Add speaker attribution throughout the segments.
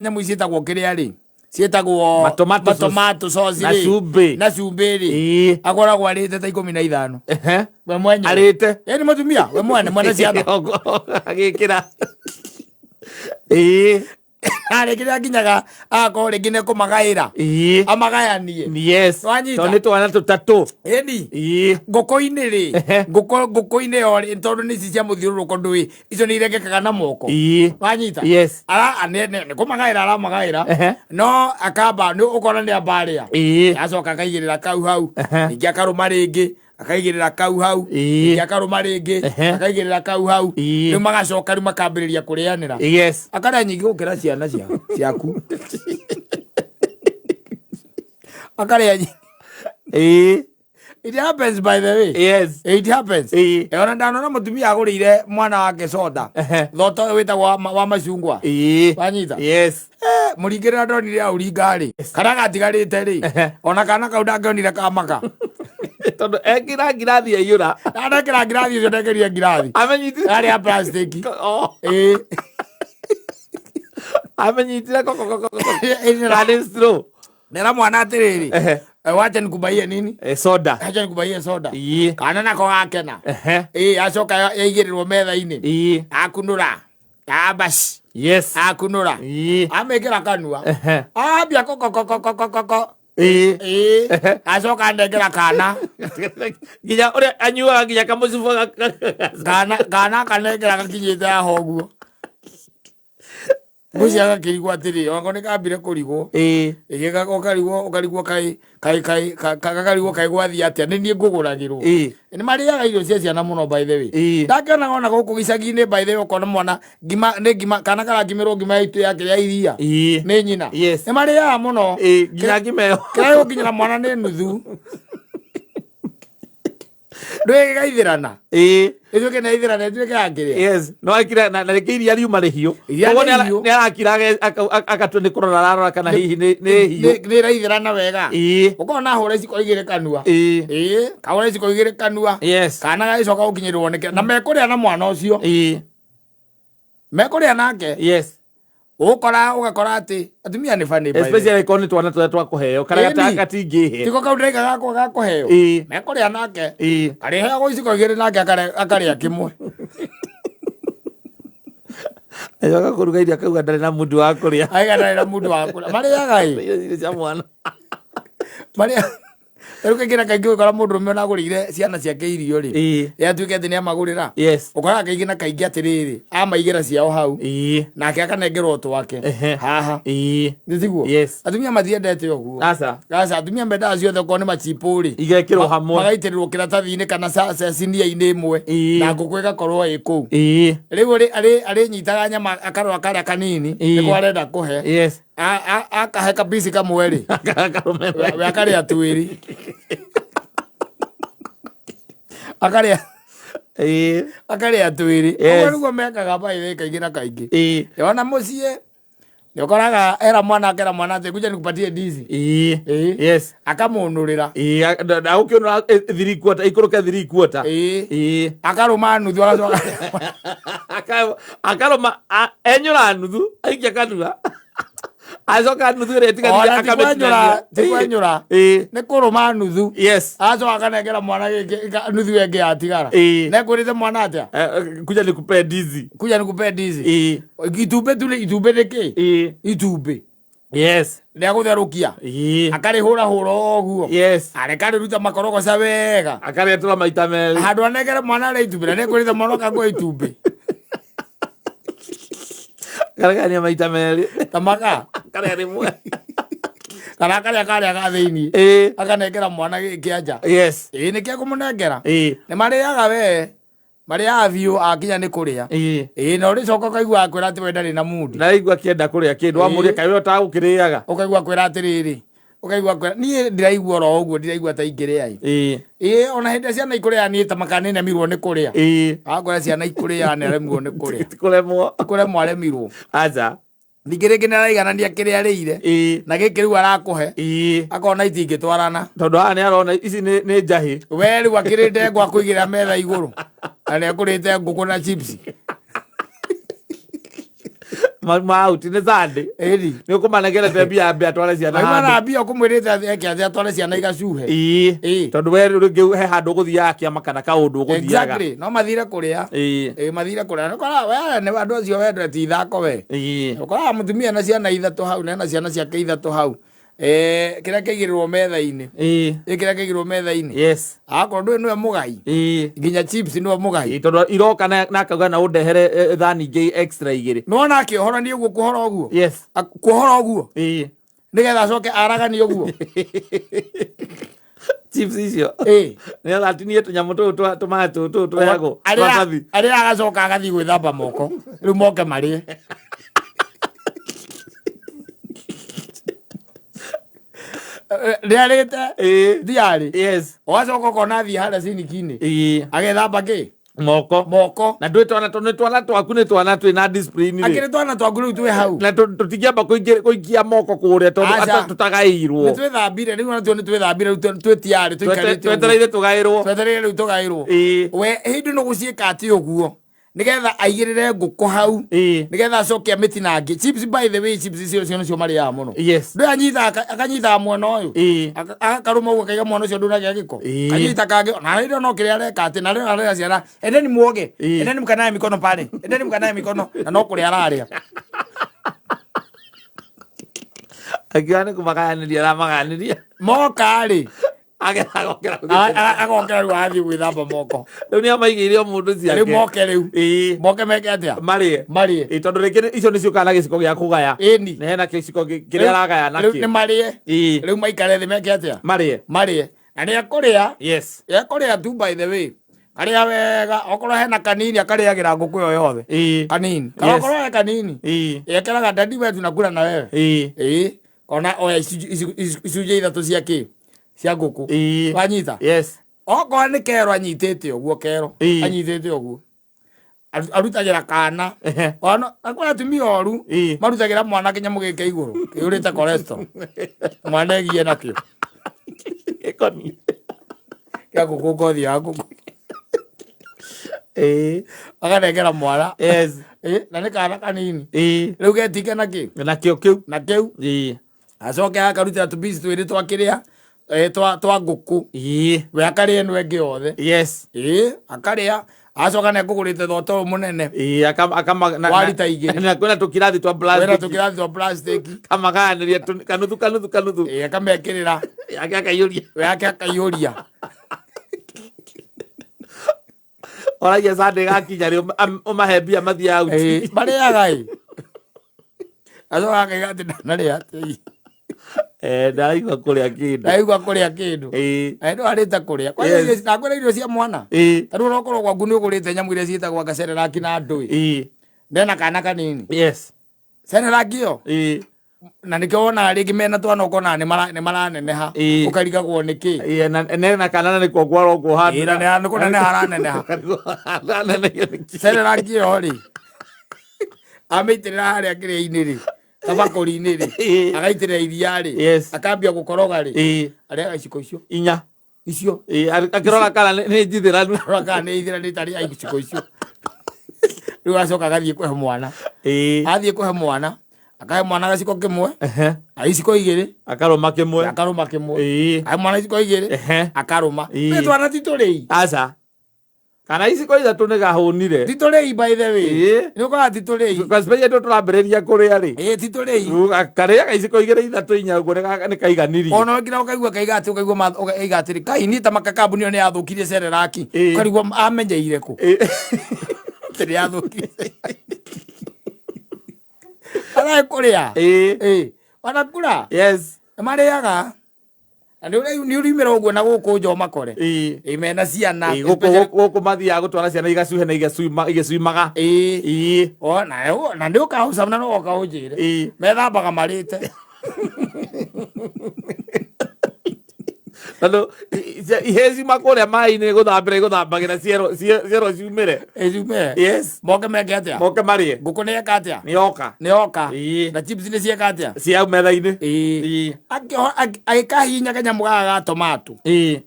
Speaker 1: Nyamũ ici ciĩtagwo kĩrĩa rĩ, ciĩtagwo
Speaker 2: Matomato sauce.
Speaker 1: Matomato sauce
Speaker 2: Na
Speaker 1: rĩ,
Speaker 2: cumbĩ.
Speaker 1: Na cumbĩ rĩ, akoragwo arĩte ta 15. We mwenyewe.
Speaker 2: Arĩte.
Speaker 1: Ĩ, nĩ mũtumia we mwene mwene ciana.
Speaker 2: Agĩkĩra, ĩĩ.
Speaker 1: Arĩkĩrĩa nginyaga agakorwo rĩngĩ nĩ kũmagaĩra, amagayanie. Nĩwanyita?
Speaker 2: Tondũ nĩ twana tũtatũ.
Speaker 1: Ĩni. Ngũkũ-inĩ rĩ, ngũkũ-inĩ yo rĩ, tondũ nĩ ici cia mũthiũrũrũko, ndũĩ icio nĩ irengekaga na moko. Wanyita?
Speaker 2: Yes.
Speaker 1: Ara nĩ kũmagaĩra aramagaĩra. No akamba nĩ ũkona nĩ amba arĩa, acoka akaigĩrĩra kau hau. Ningĩ akarũma rĩngĩ, akaigĩrĩra kau hau. Ningĩ akarũma rĩngĩ, akaigĩrĩra kau hau. Rĩu magacoka, rĩu makambĩrĩria kũrĩanĩra. Akarĩa nyingĩ gũkĩra ciana ciaku, akarĩa nyingĩ. It happens, by the way. It happens. Ona ndanona mũtumia agũrĩire mwana wake soda. Thoto wĩtagwo wa macungwa. Wanyita?
Speaker 2: Yes.
Speaker 1: Eh, mũringĩrĩra ndonire aũringa rĩ, kana gatigarĩte rĩ, ona kana kau ndangĩonire kamaka.
Speaker 2: Tondũ ekĩra ngirathi yaiyũra.
Speaker 1: Ndekĩra ngirathi ũcio, ndekĩrire ngirathi
Speaker 2: Amenyitire.
Speaker 1: yarĩ ya plastic.
Speaker 2: Oh.
Speaker 1: Ĩĩ.
Speaker 2: Amenyitire koko. Kana straw.
Speaker 1: Nera mwana atĩrĩrĩ, "Eh, wacha nikubaie nini?"
Speaker 2: Eh, soda.
Speaker 1: "Acha nikubaie soda." Kana nako gakena. Ĩĩ, acoka yaigĩrĩrwo metha-inĩ. Akunũra abaci. Akunũra, amĩkĩra kanua. Ambia kokokokokokoko. Ĩĩ, acoka ndengera kana.
Speaker 2: Nginya ũrĩa anyuaga nginya kamũcuba.
Speaker 1: Kana akanengera gakinyĩte haha ũguo. Ngwĩciria gakĩrigwo atĩrĩ, onako nĩ kambire kũrigwo. Ĩgĩka ũkarigwo, ũkarigwo kaĩ kaĩ kaĩ gakarigwo kaĩ gwathiĩ atĩa, nĩ niĩ ngũgũragĩrwo. Nĩ marĩaga irio cia ciana mũno, by the way. Ndakĩonaga ona gũkũ gĩcagi-inĩ, by the way, ũkona mwana ngima nĩ ngima, kana karakimĩrwo ngima ya itu yake ya iria nĩ nyina. Nĩ marĩaga mũno.
Speaker 2: Nginya ngima ĩyo.
Speaker 1: Kĩrĩa gĩgũkinyĩra mwana nĩ nuthu, ndũgĩgaithĩrana. Ĩtuĩke nĩ yaithĩrana, ĩtuĩke ya kĩrĩa.
Speaker 2: Yes, no akira na rĩngĩ iria riuma rĩhiũ.
Speaker 1: Iria
Speaker 2: Koguo
Speaker 1: nĩ ihiũ.
Speaker 2: Nĩ arakira agatua nĩ kũrora ararora kana hihi nĩ hiũ.
Speaker 1: Nĩ ĩraithĩrana wega. Ũkona ahũra iciko igĩrĩ kanua. Ĩĩ, kahũra iciko igĩrĩ kanua. Kana gagĩcoka gũkinyĩrĩrwo nĩ na mekũrĩa na mwana ũcio. Mekũrĩa nake. Ũgũkora, ũgakora atĩ atumia nĩ funny, by the way.
Speaker 2: Especially korwo nĩ twana tũrĩa twa kũheo karĩa gatingĩhe.
Speaker 1: Tiko kau ndĩraika gakwa ga kũheo. Mekũrĩa nake. Karĩheagwo iciko igĩrĩ nake akarĩa kĩmwe.
Speaker 2: Acoka kũruga irio akauga ndarĩ na mũndũ wa kũrĩa.
Speaker 1: Aiga ndarĩ na mũndũ wa kũrĩa. Marĩaga ĩ.
Speaker 2: Irio cia mwana.
Speaker 1: Marĩa rĩu kaingĩ na kaingĩ ũgĩkora mũndũrũme ona agũrĩire ciana ciake irio rĩ, yatuĩke atĩ nĩ amagũrĩra, ũkoraga kaingĩ na kaingĩ atĩrĩrĩ, amaigĩra ciao hau, nake akanengerwo twake haha. Nĩ tiguo?
Speaker 2: Yes.
Speaker 1: Atumia matiendete ũguo.
Speaker 2: Aca.
Speaker 1: Aca, atumia mendaga ciothe, okorwo nĩ machipũ rĩ,
Speaker 2: Igekĩrwo hamwe.
Speaker 1: Magaitĩrĩrwo kĩratathi-inĩ kana cinia-inĩ ĩmwe, na ngũkũ ĩgakorwo ĩ kũu. Rĩu arĩnyitaga nyama, akarora karĩa kanini nĩko arenda kũhe. Akahe kabici kamwe rĩ,
Speaker 2: Karume.
Speaker 1: we akarĩa twĩrĩ, akarĩa akarĩa twĩrĩ. Ũguo nĩguo mekaga by kaingĩ na kaingĩ. Ona mũciĩ nĩ ũkoraga era mwana, akera mwana atĩ, "Kuja nikupatie ndizi." Akamũnũrĩra.
Speaker 2: Ĩĩ, na ũkĩona 3/4 ikũrũke 3/4.
Speaker 1: Akarũma nuthu, agacoka
Speaker 2: Akarũma, enyũra nuthu aikia kanua, acoka nuthu ĩrĩa ĩtigarire
Speaker 1: Ona ti kwenyũra, ti kwenyũra. Nĩ kũrũma nuthu. Agacoka akanengera mwana gĩkĩ nuthu ĩyo ĩngĩ yatigara. Nekwĩrĩte mwana atĩa?
Speaker 2: Eh, "Kuja nikupe ndizi."
Speaker 1: "Kuja nikupe ndizi." Itumbĩ tu itumbĩ nĩ kĩ? Itumbĩ Nĩ agũtherũkia, akarĩhũra hũra ũguo. Arekarĩruta makorogoca wega.
Speaker 2: Akarĩatũra maita merĩ.
Speaker 1: Handũ anengere mwana arĩa itumbĩ, na nĩkwĩrĩte mwana ũkangua itumbĩ.
Speaker 2: Karagania maita merĩ.
Speaker 1: Tamaka.
Speaker 2: Karĩa rĩmwe.
Speaker 1: Kana akarĩa karĩa ga thĩiniĩ, akanengera mwana gĩkĩ anja. Ĩĩ, nĩkĩo kũmũnengera. Nĩ marĩaga, we marĩaga biũ akinya nĩ kũrĩa. Ĩĩ, na ũrĩcoka ũkaigua akwĩra atĩ we ndarĩ na mundi.
Speaker 2: Na aigua akĩenda kũrĩa kĩndũ, amũria kaĩ we ũtagũkĩrĩaga.
Speaker 1: Ũkaigua kwĩra atĩrĩrĩ, ũkaigua kwĩra, "Niĩ ndiraigua oro ũguo, ndiraigua ta ingĩrĩa." Ĩ, ĩĩ, ona hĩndĩ ĩrĩa ciana ikũrĩa, niĩ ta makana nĩnemirwo nĩ kũrĩa. Akwĩra ciana ikũrĩa, nĩ aremirwo nĩ kũrĩa.
Speaker 2: Ti kũremwo.
Speaker 1: Kũremwo aremirwo.
Speaker 2: Aca.
Speaker 1: Ningĩ rĩngĩ nĩ araiganania kĩrĩa arĩire na gĩkĩ rĩu arakũhe, akona itingĩtwarana.
Speaker 2: Tondũ haha nĩ arona ici nĩ njahĩ.
Speaker 1: We rĩu akĩrĩ ndengwa akũigĩrĩra metha igũrũ na nĩ akũrĩte ngũkũ na chips.
Speaker 2: Ma out nĩ Sunday.
Speaker 1: Ĩni.
Speaker 2: Nĩ ũkũmanengerete mbia ambe atware ciana
Speaker 1: Maima
Speaker 2: handũ.
Speaker 1: na mbia ũkũmwĩrĩte eke atĩ atware ciana igacuhe.
Speaker 2: Ĩĩ.
Speaker 1: Ĩĩ.
Speaker 2: Tondũ we rĩngĩ he handũ ũgũthiaga kĩama kana kaũndũ ũgũthiaga.
Speaker 1: Exactly, no mathire kũrĩa.
Speaker 2: Ĩĩ.
Speaker 1: Ĩĩ, mathire kũrĩa. Nĩũkoraga we nĩ andũ acio wendete ithako we.
Speaker 2: Ĩĩ.
Speaker 1: Ũkoraga mũtumia na ciana ithatũ hau na ena ciana ciake ithatũ hau. Eh, kĩrĩa kĩigĩrĩrwo metha-inĩ.
Speaker 2: Ĩĩ.
Speaker 1: Ĩ kĩrĩa kĩigĩrĩrwo metha-inĩ.
Speaker 2: Yes.
Speaker 1: Akorwo ndũĩ nĩwe mũgai.
Speaker 2: Ĩĩ.
Speaker 1: Nginya chips nĩwe mũgai.
Speaker 2: Ĩĩ, tondũ iroka na akauga na ũndehere thani ingĩ extra igĩrĩ.
Speaker 1: Nĩwona akĩohorania ũguo kuohora ũguo.
Speaker 2: Yes.
Speaker 1: Kuohora ũguo.
Speaker 2: Ĩĩ.
Speaker 1: Nĩgetha acoke araganie ũguo.
Speaker 2: Chips icio.
Speaker 1: Ĩĩ.
Speaker 2: Nĩgetha atinie tũnyamũ tũu tũmaĩ tũu tũu tũheagwo. Tũratathi.
Speaker 1: Arĩa agacoka agathiĩ gwĩthamba moko. Rĩu moke marĩe. Nĩarĩte.
Speaker 2: Ĩĩ.
Speaker 1: Ndiarĩ.
Speaker 2: Yes.
Speaker 1: Ũgacoka ũkona athiĩ harĩa ciniki-inĩ.
Speaker 2: Ĩĩ.
Speaker 1: Agethamba kĩ?
Speaker 2: Moko.
Speaker 1: Moko.
Speaker 2: Na ndũĩ twana tondũ nĩ twana twaku nĩ twana twĩna discipline rĩ.
Speaker 1: Akĩrĩ twana twaku rĩu twĩ hau.
Speaker 2: Na tũtingĩamba kũikia moko kũrĩa tondũ
Speaker 1: Aca.
Speaker 2: ata tũtagaĩirwo.
Speaker 1: Nĩ twĩthambire rĩu onatuo nĩ twĩthambire rĩu twĩ tiarĩ tũikarĩte ũguo.
Speaker 2: Twetereire tũgaĩrwo.
Speaker 1: Twetereire rĩu tũgaĩrwo.
Speaker 2: Ĩĩ.
Speaker 1: We hĩndĩ no gũciĩka atĩ ũguo nĩgetha aigĩrĩre ngũkũ hau
Speaker 2: Ĩĩ.
Speaker 1: nĩgetha acoke amĩtinangie. Chips by the way, chips icio cio nĩcio marĩaga mũno.
Speaker 2: Yes.
Speaker 1: Ndũĩ anyitaga akanyitaga mwena ũyũ.
Speaker 2: Ĩĩ.
Speaker 1: Akarũma ũguo akaiga mwena ũcio ndũnagĩa gĩko.
Speaker 2: Ĩĩ.
Speaker 1: Kanyita kangĩ na rĩrĩa no kĩrĩa areka atĩ na rĩrĩa arera ciana endeni muoge
Speaker 2: Ĩĩ.
Speaker 1: endeni mkanae mikono pale endeni mkanae mikono na no kũrĩa ararĩa.
Speaker 2: Akiuga nĩ kũmagayanĩria aramagayanĩria.
Speaker 1: Moka rĩ
Speaker 2: Agokera
Speaker 1: agokera rĩu agathiĩ gwĩthamba moko.
Speaker 2: Rĩu nĩ amaigĩire o mũndũ ciake.
Speaker 1: Rĩu moke rĩu.
Speaker 2: Ĩĩ.
Speaker 1: Moke meke atĩa?
Speaker 2: Marĩe.
Speaker 1: Marĩe.
Speaker 2: Ĩĩ, tondũ rĩngĩ icio nĩcio kana gĩciko gĩa kũgaya.
Speaker 1: Ĩni.
Speaker 2: Na hena gĩciko kĩrĩa aragaya
Speaker 1: Rĩu nĩ
Speaker 2: nakĩo.
Speaker 1: marĩe.
Speaker 2: Ĩĩ.
Speaker 1: Rĩu maikare thĩ meke atĩa?
Speaker 2: Marĩe.
Speaker 1: Marĩe. Na nĩ ekũrĩa.
Speaker 2: Yes.
Speaker 1: Ekũrĩa tu by the way. Arĩa wega okorwo hena kanini akarĩagĩra ngũkũ ĩyo yothe.
Speaker 2: Ĩĩ.
Speaker 1: Kanini. Kana
Speaker 2: Yes.
Speaker 1: okorwo he kanini.
Speaker 2: Ĩĩ.
Speaker 1: Ekeraga dadi wewe tunakula na wewe.
Speaker 2: Ĩĩ.
Speaker 1: Ĩĩ. Ona oya icunjĩ ithatũ cia kĩ? Cia ngũkũ.
Speaker 2: Ĩĩ.
Speaker 1: Wanyita?
Speaker 2: Yes.
Speaker 1: Okorwo nĩ kero anyitĩte ũguo kero.
Speaker 2: Ĩĩ.
Speaker 1: Anyitĩte ũguo. Arutagĩra kana.
Speaker 2: Ehe.
Speaker 1: Ona kwĩna atumia oru
Speaker 2: Ĩĩ.
Speaker 1: marutagĩra mwana kĩnyamũ gĩkĩ igũrũ kĩihũrĩte cholesterol. Mwana egie nakĩo.
Speaker 2: Gĩkoni.
Speaker 1: Kĩa ngũkũ ngothi ya ngũkũ.
Speaker 2: Ĩĩ.
Speaker 1: Akanengera mwana.
Speaker 2: Yes.
Speaker 1: Ĩĩ, na nĩ kana kanini.
Speaker 2: Ĩĩ.
Speaker 1: Rĩu getinge na kĩ?
Speaker 2: Nakĩo kĩu.
Speaker 1: Na kĩu.
Speaker 2: Ĩĩ.
Speaker 1: Acoke akarutĩra tũpici twĩrĩ twa kĩrĩa twa ngũkũ.
Speaker 2: Ĩĩ.
Speaker 1: We akarĩa ĩno ĩngĩ yothe.
Speaker 2: Yes.
Speaker 1: Ĩĩ, akarĩa. Acoka nĩ ekũgũrĩte thota ũyũ mũnene.
Speaker 2: Ĩĩ, akama
Speaker 1: Wa rita igĩrĩ.
Speaker 2: Na kwĩna tũkirathi twa
Speaker 1: Kwĩna
Speaker 2: plastic.
Speaker 1: tũkirathi twa plastic.
Speaker 2: Kamagayanĩria kanuthu kanuthu kanuthu.
Speaker 1: Ĩĩ, akamekĩrĩra.
Speaker 2: Yake akaiyũria.
Speaker 1: We yake akaiyũria.
Speaker 2: Oragia Sunday gakinya rĩ ũmahe mbia mathiĩ out.
Speaker 1: Ĩĩ, marĩaga ĩ. Acoka akaiga atĩ ndanarĩa atĩ.
Speaker 2: Ndaraigua kũrĩa kĩndũ.
Speaker 1: Ndaigua kũrĩa kĩndũ.
Speaker 2: Ĩĩ.
Speaker 1: Ndo arĩte kũrĩa. Kwanja
Speaker 2: Yes.
Speaker 1: irio ndakwĩra irio cia mwana.
Speaker 2: Ĩĩ.
Speaker 1: Ta rĩu onokorwo gwaku nĩ ũgũrĩte nyamũ iria ciĩtagwo anga Cerelac na ndũĩ.
Speaker 2: Ĩĩ.
Speaker 1: Ndena kana kanini.
Speaker 2: Yes.
Speaker 1: Cerelac ĩyo.
Speaker 2: Ĩĩ.
Speaker 1: Na nĩkĩo wonaga rĩngĩ mena twana ũkona nĩ maraneneha.
Speaker 2: Ĩĩ.
Speaker 1: Ũkarigagwo nĩkĩ.
Speaker 2: Ĩĩ, na nena kana na nĩkuo kwarongwo handũ.
Speaker 1: Ĩĩ, na nĩ kũneneha araneneha.
Speaker 2: Aranenehio nĩkĩ?
Speaker 1: Cerelac ĩyo rĩ. Amĩitĩrĩra harĩa kĩrĩa-inĩ rĩ. Kabakũri-inĩ rĩ.
Speaker 2: Ĩĩ.
Speaker 1: Agaitĩrĩra iria rĩ.
Speaker 2: Yes.
Speaker 1: Akambia gũkoroga rĩ.
Speaker 2: Ĩĩ.
Speaker 1: Arĩaga iciko icio.
Speaker 2: Inya.
Speaker 1: Icio.
Speaker 2: Ĩĩ, akĩrora kana nĩ njithĩranu.
Speaker 1: Rora kana nĩ ithira nĩ tarĩ iciko icio. Rĩu acoka agathiĩ kũhe mwana.
Speaker 2: Ĩĩ.
Speaker 1: Athiĩ kũhe mwana, akahe mwana gaciko kĩmwe,
Speaker 2: Ehe.
Speaker 1: iciko igĩrĩ,
Speaker 2: Akarũma kĩmwe.
Speaker 1: akarũma kĩmwe.
Speaker 2: Ĩĩ.
Speaker 1: Ahe mwana iciko igĩrĩ,
Speaker 2: Ehe.
Speaker 1: akarũma.
Speaker 2: Ĩĩ.
Speaker 1: Nĩ twana ti tũrĩi.
Speaker 2: Aca. Kana iciko ithatũ nĩ gahũnire.
Speaker 1: Ti tũrĩi by the way.
Speaker 2: Ĩĩ.
Speaker 1: Nĩ ũkoraga ti tũrĩi.
Speaker 2: Especially tũ tũrambĩrĩria kũrĩa rĩ.
Speaker 1: Ĩĩ, ti tũrĩi.
Speaker 2: Rĩu karĩaga iciko igĩrĩ ithatũ inya ũguo nĩ kaiganirie.
Speaker 1: Ona nginya ũkaigua kaiga atĩ ũkaigua ũkaiga atĩrĩ, kai niĩ ta maka kambuni ĩyo nĩ yathũkirie Cerelac.
Speaker 2: Ĩĩ.
Speaker 1: Ũkarigwo amenyeire kũ.
Speaker 2: Ĩĩ.
Speaker 1: Atĩ nĩ yathũkirie. Arathiĩ kũrĩa.
Speaker 2: Ĩĩ.
Speaker 1: Ĩĩ. Wanakula?
Speaker 2: Yes.
Speaker 1: Nĩ marĩaga. Na nĩ ũriumĩra ũguo na gũkũ nja ũmakore.
Speaker 2: Ĩĩ.
Speaker 1: Ĩĩ, mena ciana.
Speaker 2: Ĩĩ, gũkũ mathiaga gũtwara ciana igacuhe na igĩcuimaga.
Speaker 1: Ĩĩ.
Speaker 2: Ĩĩ.
Speaker 1: O, na nĩ ũkaũcama na no ũka ũnjĩre.
Speaker 2: Ĩĩ.
Speaker 1: Methambaga marĩte.
Speaker 2: Tondũ ihĩĩ ciuma kũrĩa maĩ-inĩ gũthambĩra igũthambagĩra cierwo ciumĩre.
Speaker 1: Ĩĩ, ciumĩre.
Speaker 2: Yes.
Speaker 1: Moke meke atĩa?
Speaker 2: Moke marĩe.
Speaker 1: Ngũkũ nĩ yeka atĩa?
Speaker 2: Nĩ yoka.
Speaker 1: Nĩ yoka.
Speaker 2: Ĩĩ.
Speaker 1: Na chips nĩ cieka atĩa?
Speaker 2: Cia metha-inĩ.
Speaker 1: Ĩĩ.
Speaker 2: Ĩĩ.
Speaker 1: Agĩkahihinya kanyamũ gaka ga tomato.
Speaker 2: Ĩĩ.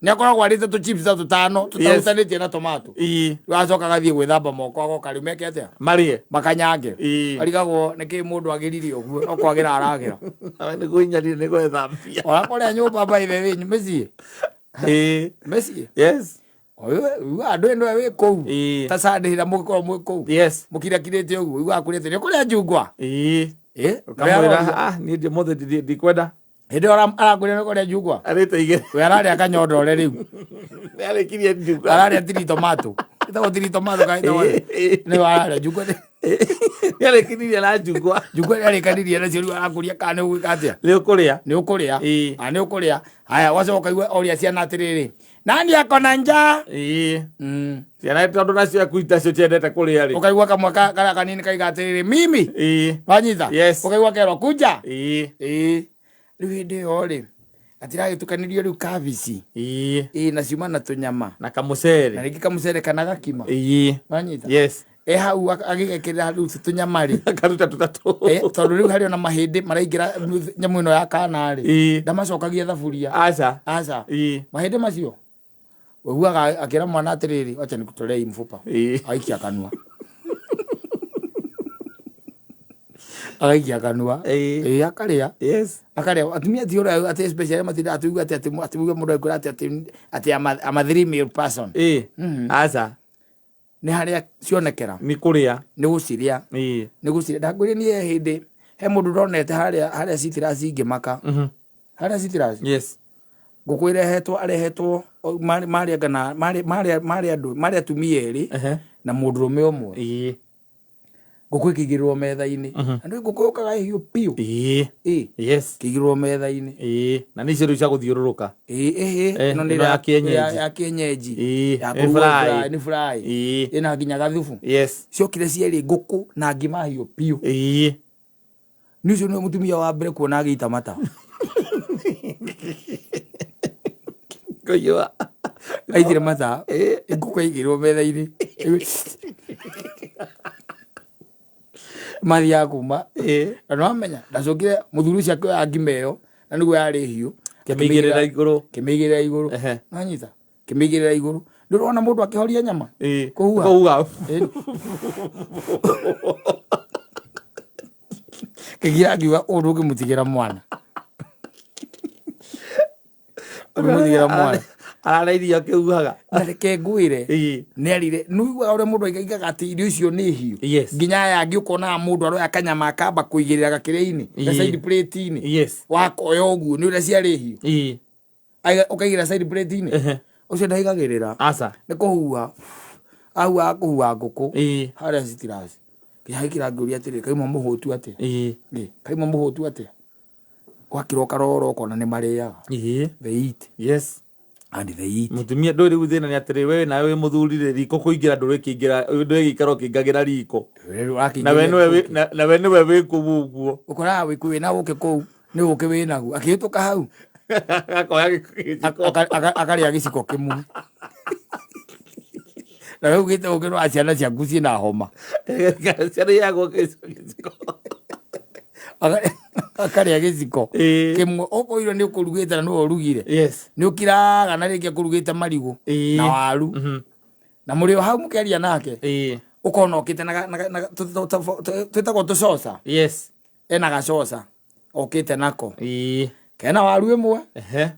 Speaker 1: Nĩ akoragwo arĩte tũ chips ta tũtano tũtarutanĩtie na tomato. Rĩu acoka agathiĩ gwĩthamba moko, agoka rĩu meke atĩa?
Speaker 2: Marĩe.
Speaker 1: Makanyange. Arigagwo nĩkĩ mũndũ agĩrire ũguo, no kwagĩra aragĩra.
Speaker 2: Nawe nĩ kũinyarire nĩ gwĩthambia.
Speaker 1: Ona kũrĩa nyũmba, by the way, mĩciĩ. Mĩciĩ. Ũiguaga andũ ĩno wĩ kũu. Ta Sunday rĩrĩa mũgĩkorwo mwĩ kũu. Mũkirakirĩte ũguo, ũiguaga kũrĩa atĩ nĩ ũkũrĩa njungwa.
Speaker 2: Ũkamwĩra, "Ah, niĩ ũmũthĩ ndikwenda."
Speaker 1: Hĩndĩ ĩyo arakwĩra nĩ kũrĩa njungwa.
Speaker 2: Arĩte igĩrĩ.
Speaker 1: We ararĩa kanyondore rĩu.
Speaker 2: Nĩarĩkirie njungwa.
Speaker 1: Ararĩa tiri tomato. Ĩtagwo tiri tomato kana ĩtagwo atĩa? Nĩyo ararĩa njungwa.
Speaker 2: Nĩarĩkinirie na njungwa.
Speaker 1: Njungwa nĩarĩkanirie nacio, rĩu arakũria kana nĩ ũgwĩka atĩa?
Speaker 2: Nĩ ũkũrĩa.
Speaker 1: Nĩ ũkũrĩa.
Speaker 2: Ah,
Speaker 1: nĩ ũkũrĩa. Haya, wacoka ũkaigua oria ciana atĩrĩrĩ, nani ako na njaa?
Speaker 2: Ciana tondũ nacio akuita cio ciendete kũrĩa rĩ.
Speaker 1: Ũkaigua kamwe karĩa kanini kaiga atĩrĩrĩ, mimi. Wanyita?
Speaker 2: Yes.
Speaker 1: Ũkaigua kerwo kuja. Ĩĩ. Rĩu hĩndĩ ĩyo rĩ, gatiragĩtukanĩrio rĩu kabici. Ĩĩ, na ciuma na tũnyama.
Speaker 2: Na kamũcere.
Speaker 1: Na rĩngĩ kamũcere kana gakima. Wanyita?
Speaker 2: Yes.
Speaker 1: E hau agĩgekĩrĩra rĩu tũnyama rĩ.
Speaker 2: Akaruta tũtatũ.
Speaker 1: Tondũ rĩu harĩ ona mahĩndĩ maraingĩra nyamũ ĩno ya kana rĩ. Ndamacokagia thaburia.
Speaker 2: Aca.
Speaker 1: Aca. Mahĩndĩ macio. Ũiguaga akĩra mwana atĩrĩrĩ, wacha nikutolee hii mfupa. Agaikia kanua. Agaikia kanua. Ĩĩ, akarĩa. Akarĩa. Atumia ti ũrĩa atĩ especially matindaga atĩ atĩ atĩ atĩ mũndũ akwĩra atĩ atĩ atĩ I'm a three meal person.
Speaker 2: Aca.
Speaker 1: Nĩ harĩa cionekera.
Speaker 2: Nĩ kũrĩa.
Speaker 1: Nĩ gũcirĩa. Nĩ gũcirĩa. Ndakwĩrire niĩ hĩndĩ he mũndũ ndonete harĩa harĩa citrus ingĩmaka. Harĩa citrus. Ngũkũ ĩrehetwo, arehetwo marĩ anga na marĩ marĩ marĩ andũ marĩ atumia erĩ na mũndũrũme ũmwe. Ngũkũ ĩkĩigĩrĩrwo metha-inĩ. Na nĩ ngũkũ yũkaga ĩhiũ biũ. Ĩĩ. Ĩkĩigĩrĩrwo metha-inĩ.
Speaker 2: Na nĩ icio rĩu cia gũthiũrũrũka.
Speaker 1: Ĩĩ, ĩhĩ, ĩno nĩ
Speaker 2: ĩno ya kienyeji.
Speaker 1: Ya kienyeji. Ya
Speaker 2: nĩ
Speaker 1: kũrugwo
Speaker 2: fry.
Speaker 1: fry, nĩ fry. Ĩna nginya gathubu. Ciokire cierĩ, ngũkũ na ngima hiũ biũ. Nĩ ũcio nĩwe mũtumia wa mbere kuona agĩita mata.
Speaker 2: Kũiyũa.
Speaker 1: Aitire mata. Ngũkũ yaigĩrwo metha-inĩ. Mathiaga kuma. Na nĩwamenya, ndacokire mũthuri ũcio akĩoya ngima ĩyo na nĩguo yarĩ hiũ.
Speaker 2: Kĩmĩigĩrĩra igũrũ.
Speaker 1: Kĩmĩigĩrĩra igũrũ. Wanyita? Kĩmĩigĩrĩra igũrũ. Ndũrona mũndũ akĩhoria nyama? Kũhuha.
Speaker 2: Kũhuha.
Speaker 1: Kĩgira ngiuga ũũ ndũngĩmũtigĩra mwana. Ũngĩmũtigĩra mwana.
Speaker 2: Ararĩa irio akĩhuhaga.
Speaker 1: Na reke ngwĩre. Nĩ arire. Nĩ ũiguaga ũrĩa mũndũ aigaga atĩ irio icio nĩ hiũ. Nginya aya angĩ ũkonaga mũndũ aroya kanyama akamba kũigĩrĩra gakĩrĩa-inĩ. Ga side plate-inĩ. Wakoya ũguo nĩ ũrĩa ciarĩ hiũ. Ũkaigĩrĩra side plate-inĩ. Ũcio ndaigagĩrĩra.
Speaker 2: Aca.
Speaker 1: Nĩ kũhuha. Ahuhaga kũhuha ngũkũ. Harĩa citirasi. Nginya gĩkĩra ngĩũria atĩrĩrĩ, kauma mũhũtu atĩa? Kauma mũhũtu atĩa? Gwakĩrwo karoro ũkona nĩ marĩaga. They eat. And they eat.
Speaker 2: Mũtumia ndũĩ rĩu thĩna nĩ atĩrĩ, we nawe wĩ mũthuri rĩ, riko kũingĩra ndũrĩkĩingĩra, ndũrĩgĩikara ũkĩingagĩra riko. Na we nĩwe na we nĩwe wĩ kũu ũguo.
Speaker 1: Ũkoraga wĩ wĩna ũkĩ kũu, nĩ ũkĩ wĩ naguo. Akĩhĩtũka hau.
Speaker 2: Akoya gĩciko.
Speaker 1: Akarĩa gĩciko kĩmwe. Na we ugĩte ũkĩ wa ciana ciaku ciĩna homa.
Speaker 2: Ciana iheagwo gĩciko.
Speaker 1: Akarĩa gĩciko kĩmwe. Okorwo irio nĩ ũkũrugĩte na nĩwe ũrugire. Nĩ ũkiraga na rĩngĩ akũrugĩte marigũ na waru. Na mũrĩ o hau mũkĩaria nake. Ũkona okĩte na twĩtagwo tũcoca. Ena gacoca okĩte nako. Kena waru ĩmwe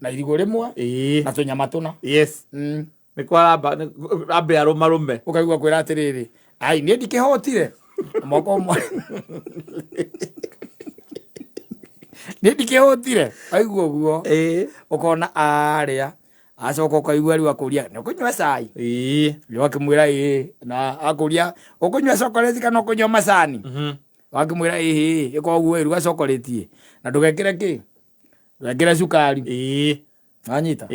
Speaker 1: na irigũ rĩmwe na tũnyama tũna.
Speaker 2: Nĩ kwaramba ambe arũmarũme.
Speaker 1: Ũkaigua kwĩra atĩrĩrĩ, ai niĩ ndikĩhotire. Moko ũmwe. Niĩ ndikĩhotire. Waigua ũguo. Ũkona arĩa. Acoka ũkaigua rĩu akũria, nĩ ũkũnyua cai? Rĩu akĩmwĩra ĩĩ. Na akũria, ũkũnyua chocolate kana ũkũnyua macani? Wakĩmwĩra ĩhĩ, ĩka ũguo ĩ, ruga chocolate. Na ndũgekĩre kĩ? Ndũgekĩre cukari. Wanyita?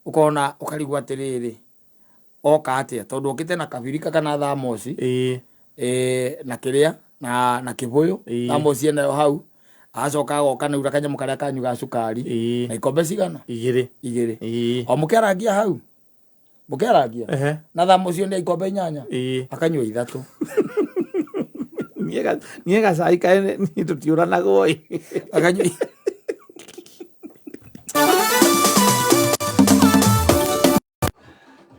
Speaker 1: Ũkona ũkarigwo atĩrĩrĩ, oka atĩa? Tondũ okĩte na kabirika kana thamoci. Na kĩrĩa, na kĩbũyũ. Thamoci enayo hau. Acoka agoka na kanyamũ karĩa kanyu ga cukari. Na ikombe cigana?
Speaker 2: Igĩrĩ.
Speaker 1: Igĩrĩ. O mũkĩarangia hau. Mũkĩarangia? Na thamoci ĩyo nĩ ya ikombe 8. Akanyua 3.
Speaker 2: Niĩ gacai kaĩ niĩ tũtiũranagwo ĩ.